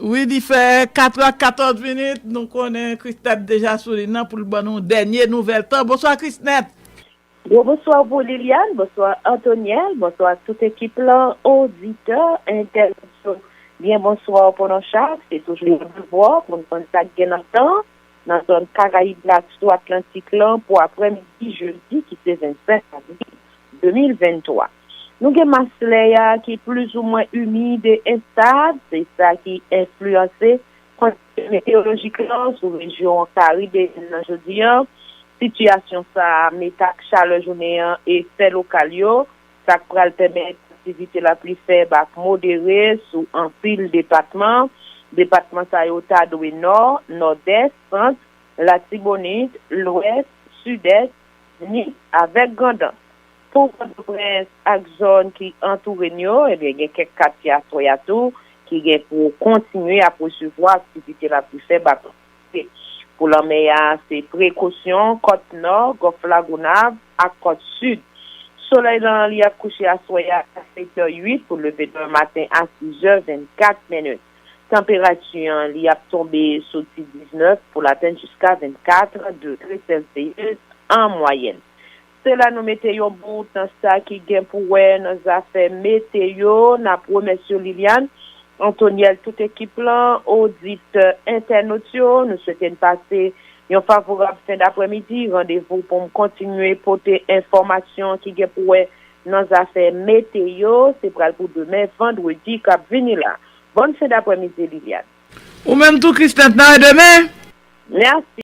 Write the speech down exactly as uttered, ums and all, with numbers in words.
Wi, li fè kat è ak katòz minit. Nou konnen Christnette deja sou liy nan pou l ban nou dènye nouvèl tan. Bonswa, Christnette. Gwo bonswa pou Liliane, bonswa Antoniel, bonswa tout ekip lan, oditè, entènot yo. Byen bonswa pou nou chak. Se toujou yon devwa pou n konn sa k gen nan tan, nan zòn Karayib la, sou Atlantik lan, pou aprèmidi jedi ki se vennsenk avril de mil venntwa. Nou gen mas lè a ki plizoumwen imid e enstab, se sa ki enfliyanse kondisyon meteyolojik lan sou rejyon karibeyèn nan jodi a. Sitiyasyon sa a met ak chalè jounen an efè lokal yo, sa k pral pèmèt aktivite lapli fèb ak modere sou anpil depatman. Depatman sa yo ta dwe Nò, Nòdès, Sant, Latibonit, Lwès, Sidès, Nip avèk Grandans. Pou Pòtoprens ak zòn ki antoure n yo, ebyen, gen kèk katye aswè a tou ki gen pou kontinye ap resevwa aktivite lapli fèb ak pou lanmè a, se prekosyon, kòt nò, Gòf Lagonav ak kòt sid. Solèy lan, li ap kouche aswè a a sèt è uit pou leve demen maten a sis è vennkat minit. Tanperati an, li ap tonbe soti diznèf pou l atenn jiska vennkat degre Celsius an mwayèn. Se la nou mete yon bout nan sa ki gen pou wè nan zafè meteyo. N ap remèsye Liliane, Antoniel, tout ekip lan, oditè, entènot yo. Nou swete n pase yon favorab fen daprèmidi. Randevou pou m kontinye pote enfòmasyon ki gen pou wè nan zafè meteyo. Se pral pou demen, vandredi k ap vini la. Bòn fen daprèmidi, Liliane. Ou menm tou, Christnette, nan demen. Mèsi.